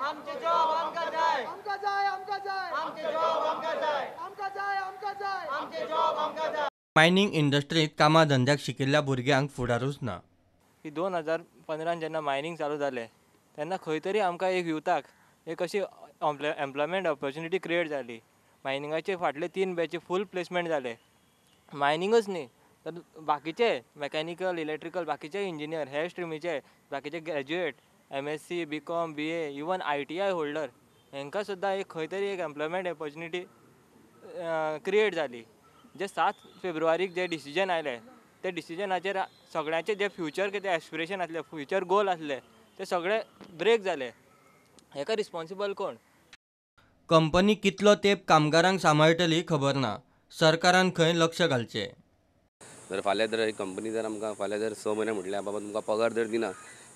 आमचे जॉब आमकां जाय, आमकां जाय, आमकां जाय, आमचे जॉब आमकां जाय, आमकां जाय, आमकां जाय, आमचे जॉब आमकां जाय. मायनिंग इंडस्ट्रींत कामां धंद्याक शिकिल्ल्या भुरग्यांक फुडारूच ना. की 2015 जेन्ना मायनिंग चालू जालें तेन्ना खंय तरी आमकां एक युथाक एक अशी एम्प्लॉयमेंट ऑपॉर्च्युनिटी क्रिएट जाली. मायनिंगाचे फाटले 3 बॅची फूल प्लेसमेंट जाले. मायनिंगूच न्ही तर बाकीचे मॅकॅनिकल, इलेक्ट्रिकल, बाकीचे इंजिनियर हे स्ट्रिमीचे बाकीचे graduate, MSc, BCom, BA, even ITI holder हांकां सुद्दां एक खंय तरी एक एम्प्लॉयमेंट ऑपॉर्च्युनिटी क्रिएट जाली. जे 7 फेब्रुवारीक जे डिसिजन आयले ते डिसिजनाचेर सगळ्यांचे जे फ्युचर कितें एस्पिरेशन आसले, फ्युचर गोल आसले ते सगळे ब्रेक जाले. हेका रिस्पॉन्सिबल कोण? कंपनी कितलो तेंप कामगारांक सांबाळटली खबर ना. सरकारान खंय लक्ष घालचें. जर फाल्यां जर ही कंपनी जर आमकां फाल्यां जर 6 म्हयने म्हटल्यार बाबा तुमकां पगार जर दिना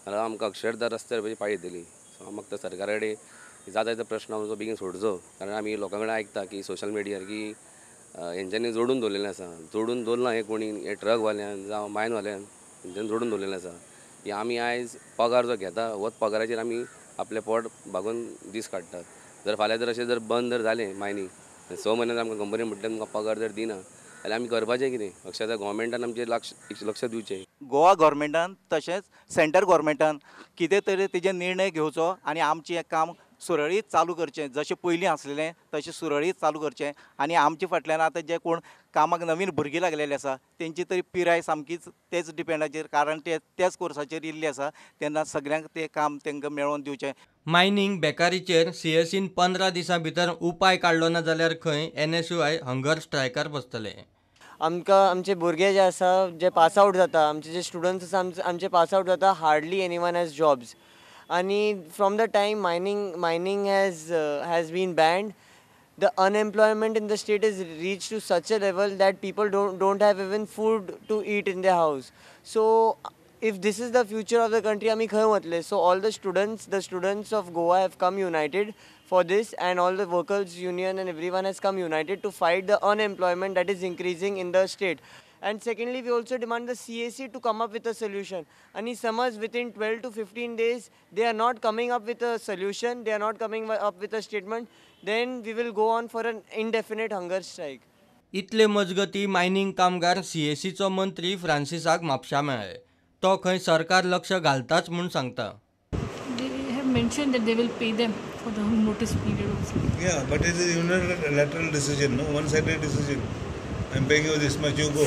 जाल्यार आमकां अक्षरदा रस्त्यार वचपाची पाळी येतली. सो आमकां फक्त सरकारा कडेन जाता तो प्रश्न आमचो बेगीन सोडचो, कारण आमी लोकां कडेन आयकता की सोशल मिडियार की हेंच्यांनी जोडून दवरलेलें आसा, जोडून दवरलां हें कोणी हे ट्रकवाल्यान जावं मायनवाल्यान हेंच्यांनी जोडून दवरलेलें आसा की आमी आयज पगार जो घेता होच पगाराचेर आमी आपलें पोट भागोवन दीस काडटात. जर फाल्यां जर अशें जर बंद जर जालें मायनींग 6 म्हयन्यान आमकां कंपनी म्हटल्यार तुमकां पगार जर दिना जाल्यार आमी करपाचें कितें? अक्षरशा गव्हर्मेंटान आमचेर लक्ष दिवचें. गोवा गव्हर्मेंटान तशेंच सेंट्रल गव्हर्मेंटान कितें तरी तेजेर निर्णय घेवचो आनी आमचें काम सुरळीत चालू करचें, जशें पयलीं आसलेलें तशें सुरळीत चालू करचें. आनी आमचे फाटल्यान आतां जे कोण कामाक नवीन भुरगीं लागलेले आसा तेंची तरी पिराय सामकीच तेच डिपेंडाचेर, कारण ते त्याच कोर्साचेर इल्ली आसा, तेन्ना सगळ्यांक तें काम तांकां मेळोवन दिवचें. मायनिंग बेकारीचेर सीएसीन 15 दिसां भितर उपाय काडलो ना जाल्यार खंय NSUI hunger स्ट्रायकार बसतले. आमकां आमचे भुरगे जे आसा जे पास आवट जाता, आमचे जे स्टुडंट्स आसा आमचे पास आवट जाता, हार्डली एनीवन हॅज जॉब्स. आनी from the time mining has been banned, the unemployment in the state is reach to such a level that people don't have even food to eat in the house. So if this is the future of the country, आमी खंय वतले? So all the students of Goa have come united for this, and all the workers union and everyone has come united to fight the unemployment that is increasing in the state. And secondly, we also demand the CAC to come up with a solution. And समज within 12 to 15 days they are not coming up with a solution, they are not coming up with a statement, then we will go on for an indefinite hunger strike. इतले मजगती mining कामगार सीएसीचो मंत्री फ्रांसिसाक म्हापशा मेळ्ळे. तो खंय सरकार लक्ष घालताच म्हूण सांगता. They have mentioned that they will pay them for the notice period also. Yeah, but it is a unilateral decision, no one-sided decision. I'm paying you this much, you go.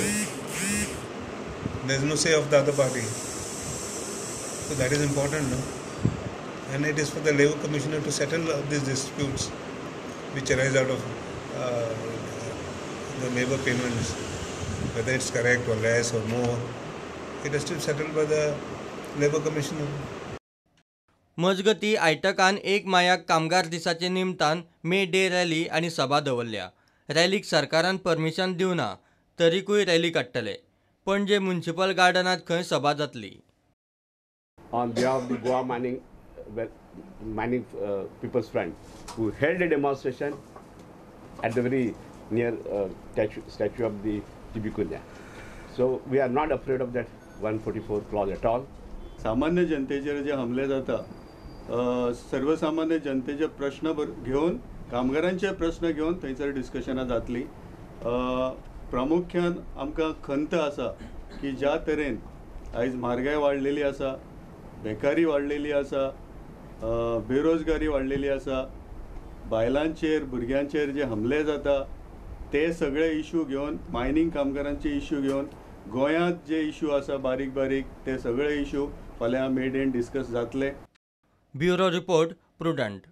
There is no say of the other party. So that is important, no? And it is for the Labour Commissioner to settle these disputes which arise out of the labour payments, whether it's correct or less or more. It is to be settled by the Labour Commissioner. मजगती आयटकान 1 मायाक कामगार दिसाचे निमतान मे day rally आनी सभा दवरल्या. रॅलीक सरकारान permission दिवना तरीकूय रॅली काडटले. पणजे म्युनिसिपल गार्डनांत खंय सभा जातली. On behalf of the Goa Mining People's Front, who held a demonstration at the very near statue of the T.B. Cunha. So we are not afraid of that 144 clause at all. सामान्य जनतेचेर जे हमले जाता, सर्वसामान्य जनतेचे प्रश्न घेवन, कामगारांचे प्रश्न घेवन थंयसर डिस्कशनां जातली. प्रामुख्यान आमकां खंत आसा की ज्या तरेन आयज म्हारगाय वाडलेली आसा, बेकारी वाडलेली आसा, बेरोजगारी वाडलेली आसा, बायलांचेर भुरग्यांचेर जे हमले जाता ते सगळे इशू घेवन, मायनींग कामगारांचे इशू घेवन, गोंयांत जे इशू आसा बारीक बारीक ते सगळे इशू फाल्यां मे डेन डिस्कस जातले. Bureau report, Prudent.